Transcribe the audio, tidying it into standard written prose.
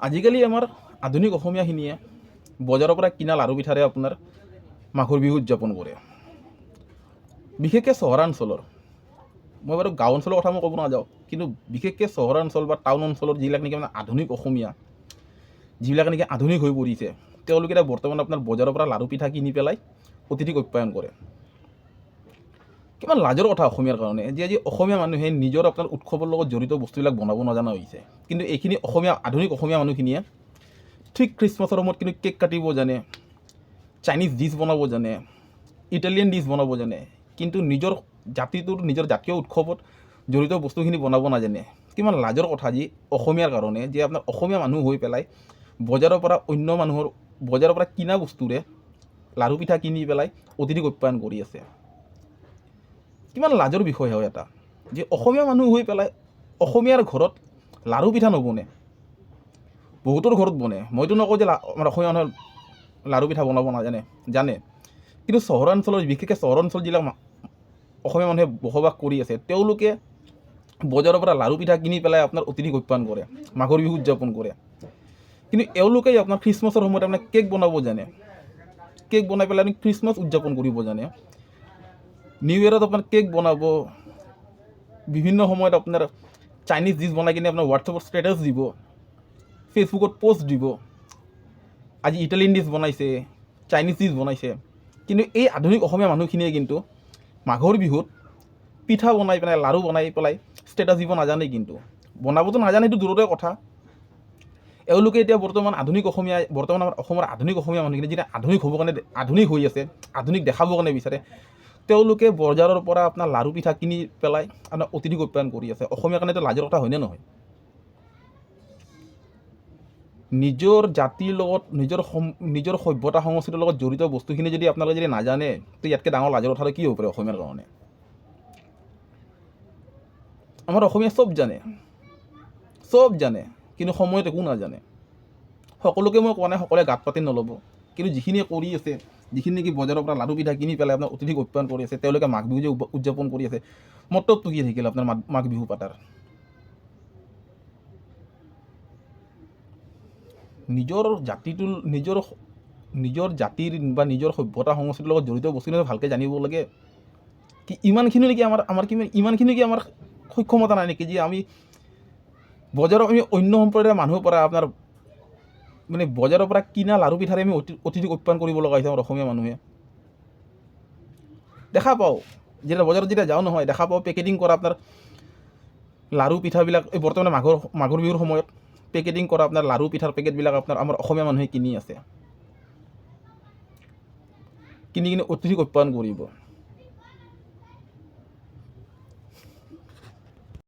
আজিকালি আমাৰ আধুনিক অসমীয়াখিনিয়ে বজাৰৰ পৰা কিনা লাড়ু পিঠাৰে আপোনাৰ মাঘৰ বিহু উদযাপন কৰে, বিশেষকৈ চহৰাঞ্চলৰ। মই বাৰু গাঁও অঞ্চলৰ কথা মই ক'ব নাযাওঁ, কিন্তু বিশেষকৈ চহৰাঞ্চল বা টাউন অঞ্চলৰ যিবিলাক নেকি মানে আধুনিক অসমীয়া, যিবিলাক নেকি আধুনিক হৈ পৰিছে, তেওঁলোকে এতিয়া বৰ্তমান আপোনাৰ বজাৰৰ পৰা লাড়ু পিঠা কিনি পেলাই অতিথিক আপ্যায়ন কৰে। কিমান লাজৰ কথা অসমীয়াৰ কাৰণে যে আজি অসমীয়া মানুহে নিজৰ আপোনাৰ উৎসৱৰ লগত জড়িত বস্তুবিলাক বনাব নজনা হৈছে। কিন্তু এইখিনি অসমীয়া আধুনিক অসমীয়া মানুহখিনিয়ে ঠিক খ্ৰীষ্টমাছৰ সময়ত কিন্তু কেক কাটিব জানে, চাইনিজ ডিছ বনাব জানে, ইটালিয়ান ডিছ বনাব জানে, কিন্তু নিজৰ জাতিটোৰ নিজৰ জাতীয় উৎসৱত জড়িত বস্তুখিনি বনাব নাজানে। কিমান লাজৰ কথা আজি অসমীয়াৰ কাৰণে যে আপোনাৰ অসমীয়া মানুহ হৈ পেলাই বজাৰৰ পৰা অন্য মানুহৰ বজাৰৰ পৰা কিনা বস্তুৰে লাড়ু পিঠা কিনি পেলাই অতিথিক আপ্যায়ন কৰি আছে। কিমান লাজৰ বিষয় হয় এটা যে অসমীয়া মানুহ হৈ পেলাই অসমীয়াৰ ঘৰত লাড়ু পিঠা নবনে। বহুতৰ ঘৰত বনে, মইতো নকওঁ যে আমাৰ অসমীয়া মানুহে লাড়ু পিঠা বনাব নাজানে, জানে। কিন্তু চহৰাঞ্চলৰ, বিশেষকৈ চহৰ অঞ্চল যিবিলাক অসমীয়া মানুহে বসবাস কৰি আছে, তেওঁলোকে বজাৰৰ পৰা লাড়ু পিঠা কিনি পেলাই আপোনাৰ অতিথিক আপ্যায়ন কৰে, মাঘৰ বিহু উদযাপন কৰে। কিন্তু এওঁলোকেই আপোনাৰ খ্ৰীষ্টমাছৰ সময়ত আপোনাৰ কেক বনাব জানে, কেক বনাই পেলাই আপুনি খ্ৰীষ্টমাছ উদযাপন কৰিব জানে। নিউ ইয়েৰত আপোনাৰ কেক বনাব, বিভিন্ন সময়ত আপোনাৰ চাইনিজ ডিছ বনাই কিনে আপোনাৰ হোৱাটছএপত ষ্টেটাছ দিব, ফেচবুকত প'ষ্ট দিব, আজি ইটালিয়ান ডিছ বনাইছে, চাইনিজ ডিছ বনাইছে। কিন্তু এই আধুনিক অসমীয়া মানুহখিনিয়ে কিন্তু মাঘৰ বিহুত পিঠা বনাই পেলাই, লাড়ু বনাই পেলাই ষ্টেটাছ দিব নাজানে। কিন্তু বনাবতো নাজানে, সেইটো দূৰৰে কথা। এওঁলোকে এতিয়া বৰ্তমান আধুনিক অসমীয়া, বৰ্তমান আমাৰ অসমৰ আধুনিক অসমীয়া মানুহখিনি যেতিয়া আধুনিক হ'বৰ কাৰণে আধুনিক হৈ আছে, আধুনিক দেখাবৰ কাৰণে বিচাৰে, তেওঁলোকে বজাৰৰ পৰা আপোনাৰ লাড়ু পিঠা কিনি পেলাই আপোনাৰ অতিথিক আপ্যায়ন কৰি আছে। অসমীয়াৰ কাৰণে এইটো লাজৰ কথা হয়নে নহয়? নিজৰ জাতিৰ লগত, নিজৰ সভ্যতা সংস্কৃতিৰ লগত জড়িত বস্তুখিনি যদি আপোনালোকে যদি নাজানে, তো ইয়াতকৈ ডাঙৰ লাজৰ কথাটো কি হ'ব পাৰে অসমীয়াৰ কাৰণে? আমাৰ অসমীয়া চব জানে, চব জানে, কিন্তু সময়ত একো নাজানে। সকলোকে মই কোৱা নাই, সকলোৱে গাত পাতি নল'ব। কিন্তু যিখিনিয়ে কৰি আছে, যিখিনি নেকি বজাৰৰ পৰা লাড়ু পিঠা কিনি পেলাই আপোনাৰ অতিথিক আপ্যায়ন কৰি আছে, তেওঁলোকে মাঘ বিহু যে উদযাপন কৰি আছে, মতলবটো কি থাকিল আপোনাৰ মাঘ বিহু পাতাৰ? নিজৰ জাতিটোৰ নিজৰ নিজৰ জাতিৰ বা নিজৰ সভ্যতা সংস্কৃতিৰ লগত জড়িত বস্তুখিনি ভালকৈ জানিব লাগে। কি ইমানখিনি নেকি আমাৰ আমাৰ কি ইমানখিনি কি আমাৰ সক্ষমতা নাই নেকি যে আমি বজাৰৰ আমি অন্য সম্প্ৰদায়ৰ মানুহৰ পৰা আপোনাৰ মানে বজাৰৰ পৰা কিনা লাড়ু পিঠাৰে আমি অতিথিক আপ্যায়ন কৰিব লগা হৈছে আমাৰ অসমীয়া মানুহে? দেখা পাওঁ, যেতিয়া বজাৰত যেতিয়া যাওঁ নহয়, দেখা পাওঁ পেকেটিং কৰা আপোনাৰ লাড়ু পিঠাবিলাক। এই বৰ্তমানে মাঘৰ মাঘৰ বিহুৰ সময়ত পেকেটিং কৰা আপোনাৰ লাড়ু পিঠাৰ পেকেটবিলাক আপোনাৰ আমাৰ অসমীয়া মানুহে কিনি আছে, কিনি কিনি অতিথিক আপ্যায়ন কৰিব।